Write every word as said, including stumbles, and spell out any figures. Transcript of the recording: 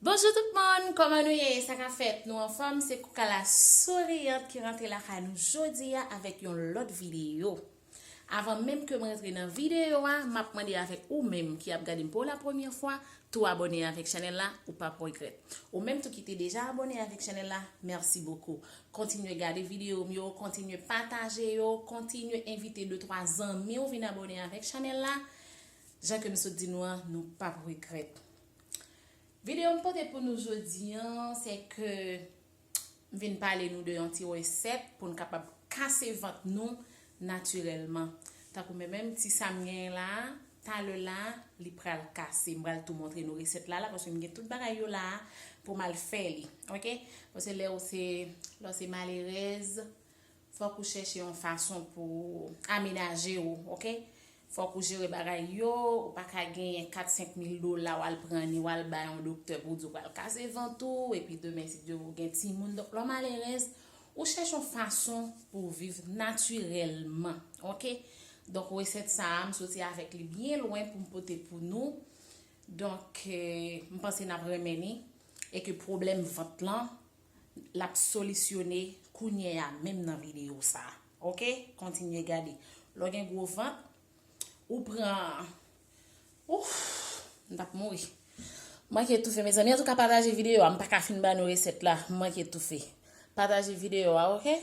Bonjou tout moun, kòman nou ye? Sa k ap fèt? Nou anfòm? Se Koukala Souriante ki rantre lakay nou jodi a avèk yon lòt videyo. Avan menm ke m rantre nan videyo a, m ap mande avèk ou menm ki ap gade m pou la premyè fwa, tou abòne avèk chanèl la, ou p ap regrèt. Ou menm tou ki te deja abòne avèk chanèl la, mèsi bokou. Kontinye gade videyo m yo, kontinye pataje yo, kontinye envite de twa zanmi w vin abòne avèk chanèl la. Jan ke m sot di nou an, nou p ap regrèt. Videyo m pote pou nou jodi an, se ke m vin pale nou de yon ti resèt pou n kapab kase vant nou natirèlman. Tankou mwen menm, ti sa m genyen la, talè la, li pral kase. M pral tou montre nou resèt la, la, paske m gen tout bagay yo la pou m al fè li, oke? Paske lè w se, lè w se malerèz, fòk ou chèche yon fason pou amenaje w, oke? Fòk ou jere bagay yo, ou pa ka genyen kat, senk mil dola, w al pran ni, w al bay yon doktè pou di w pral kase vant ou, epi demen, si Dye vle, ou gen timoun. Donk, lè w malerèz, ou chèche yon fason pou w viv natirèlman, oke? Donk, resèt sa a, m soti avèk li byen lwen pou m pote pou nou. Donk, eh, m panse n ap renmen li, e ke pwoblèm vant lan, l ap solisyone kounye a menm nan videyo sa a. Oke? Kontinye gade. Lè w gen gwo vant, ou pran, ouf, m t ap mouri. M manke toufe, mezanmi. Antouka, pataje videyo a. M pa ka fin ba nou resèt la. M manke toufe. Pataje videyo a, oke?